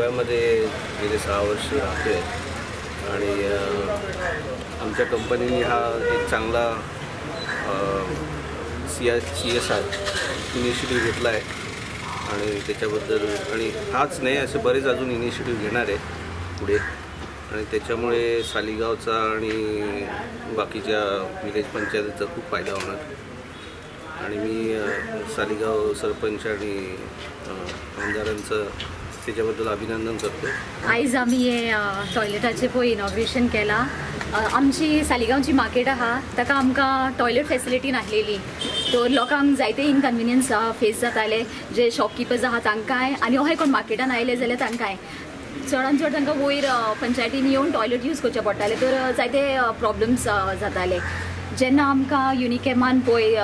भागामध्ये गेले 6 वर्ष राहतो आहे आणि आमच्या कंपनीने हा एक चांगला CSR initiative घेतला आहे आणि त्याच्याबद्दल आणि हाच नाही असे बरेच अजून इनिशिएटिव्ह घेणार आहे पुढे आणि त्याच्यामुळे सालीगावचा आणि बाकीच्या विलेज पंचायतीचा खूप फायदा होणार. आणि मी सालीगाव सरपंच आणि आमदारांचं त्याच्याबद्दल अभिनंदन करतो. आयज आमी हे टॉयलेटाचें पळय इनॉग्रेशन केलां. आमची सालिगांवची मार्केट आहा ताका आमकां टॉयलेट फेसिलिटी नासलेली, तर लोकांक जायते इनकन्विनियन्स फेस जाताले, जे शॉपकिपर्स आहा तांकांय आनी अशें कोण मार्केटान आयले जाल्यार तांकांय चडान चड तांकां वयर पंचायतीन येवन टॉयलेट यूज करचें पडटालें, तर जायते प्रॉब्लम्स जाताले. जेन्ना आमकां युनिकेमान पळय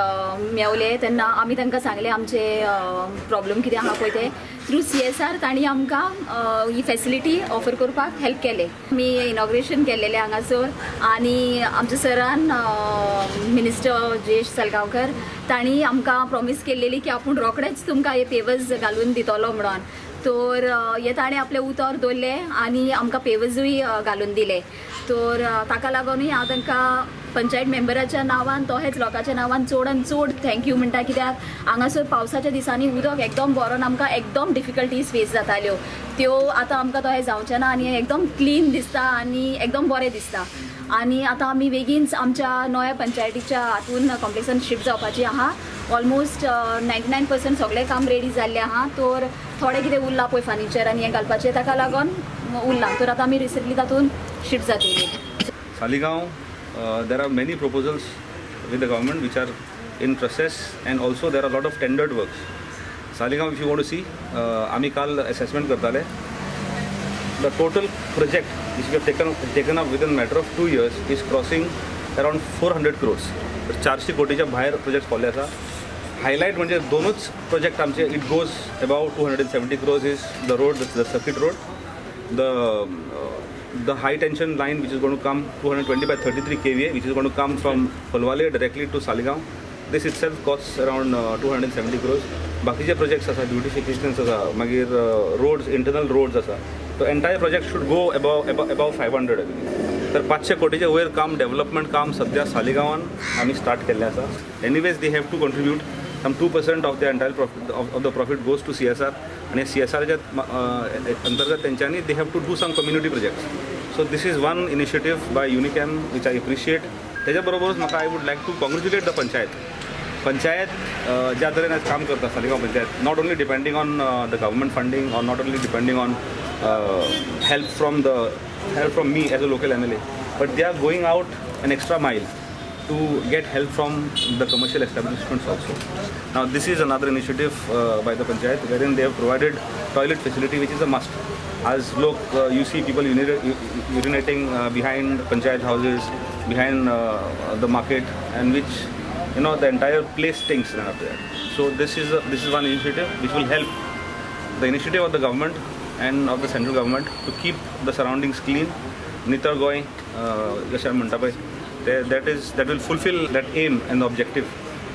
मेवले तेन्ना आमी तांकां सांगलें आमचे प्रॉब्लम कितें आहा पळय ते थ्रू CSR तांणी आमकां ही फेसिलिटी ऑफर करपाक हेल्प केलें. आमी इनॉग्रेशन केल्लेलें हांगासर आनी आमच्या सरान मिनिस्टर जयेश साळगांवकर तांणी आमकां प्रॉमीस केल्लेली की आपूण रोखडेच तुमकां हे पेवर्स घालून दितलो म्हणून, तर हे ताणें आपलें उतर दवरलें आनी आमकां पेवर्सूय घालून दिले. तर ताका लागूनय हांव तांकां पंचायत मेंबराच्या नांवान तशेंच लोकांच्या नांवान चड आनी चड thank you म्हणटा, कित्याक हांगासर पावसाच्या दिसांनी उदक एकदम भरोन आमकां एकदम डिफिकल्टीज फेस जाताल्यो, त्यो आतां आमकां तशें जावचें ना आनी एकदम क्लीन दिसता आनी एकदम बरें दिसता. आनी आतां आमी बेगीनच आमच्या नव्या पंचायतीच्या हातून कॉम्प्लेक्सान शिफ्ट जावपाची आहा. ऑलमोस्ट 99% सगळें काम रेडी जाल्लें आहा, तर थोडें कितें उरलां पळय फर्निचर आनी हें घालपाचें ताका लागून उरलां, तर आतां आमी रिसंटली तातूंत शिफ्ट जातली. Saligao, there are many proposals with the government which are in process and also there are a lot of tendered works. Saligao, if you want to see, आमी काल assessment करताले. The total project which we have taken up within matter of 2 years is crossing around 400 crores. 400 कोटीच्या भायर project खोल्ले आसा. Highlight म्हणजे दोनूच project आमचे it goes about 270 crores is the road, the circuit road, the high tension line which is going to come 220 by 33 kVA which is going to come from Colvale directly to Saligao. This itself costs around 270 crores. बाकीचे projects आसा, ब्युटिफिकेशन्स आसा, मागीर roads, internal roads आसा. तो entire project should go above 500. तर 500 कोटीचे वयर काम, development काम सध्या सालिगांवान आमी स्टार्ट केल्लें आसा. Anyways they have to contribute some 2% of the entire profit of the profit goes to CSR आणि CSRच्या अंतर्गत तेंच्यांनी they have to do some community projects. So this is one initiative by Unichem which I appreciate. तेच्या बरोबरूच म्हाका I would like to congratulate the panchayat. Panchayat ज्या तरेन आज काम करता Saligao panchayat, not only depending on the government funding or not only depending on help from me as a local MLA, but they are going out an extra mile to get help from the commercial establishments also. Now this is another initiative by the panchayat wherein they have provided toilet facility which is a must. As look, you see people urinating behind panchayat houses, behind the market, and which, you know, the entire place stinks after that. So this is one initiative which will help the initiative of the government and of the central government to keep the surroundings clean. Nitar Goy, that will fulfill that aim and the objective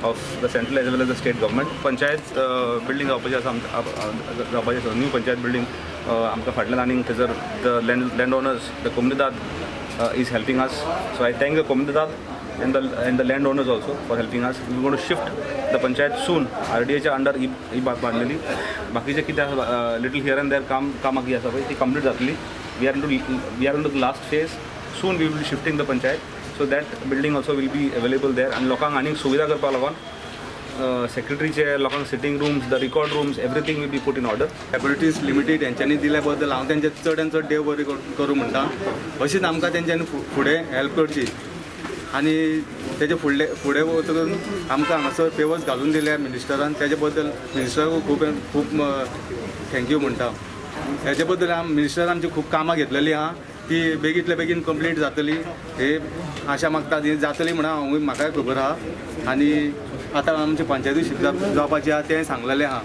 of the central as well as the state government. Panchayat building new panchayat building आमकां फाटल्यान आनीक थंयसर the land owners, the comunidade is helping us. So I thank the comunidade and the land owners also for helping us. We going to shift the panchayat soon. RDAच्या under ही बांदलेली, बाकीचे कितें आसा little here and there काम बाकी आसा पळय ती complete जातली. We are in to the last phase. Soon we will be shifting the panchayat, so that building also will be available there. आनी लोकांक आनीक सुविधा करपाक लागून सेक्रेटरीचे लोकांक sitting rooms, the record rooms, everything will be put in order. Laboratories limited हेंच्यांनी दिल्या बद्दल हांव तेंचे चड आनी चड देव बरें करूं म्हणटा. अशीच आमकां तेंच्यांनी फुडें हेल्प करची आनी तेजे फुडें वचून आमकां हांगासर पेवर्स घालून दिल्या मिनिस्टरान, तेजे बद्दल मिनिस्टराक खूब खूब thank you म्हणटा. हेजे बद्दल मिनिस्टरान आमची खूब कामां घेतलेली आहा, ती बेगींतल्या बेगीन कंप्लीट जातली हे आशा मागता. ती जातली म्हणून हांवूय म्हाकाय खबर आहा. आनी आतां आमची पंचायतूय शिफ्ट जावपाची आहा तें सांगलेलें आहा.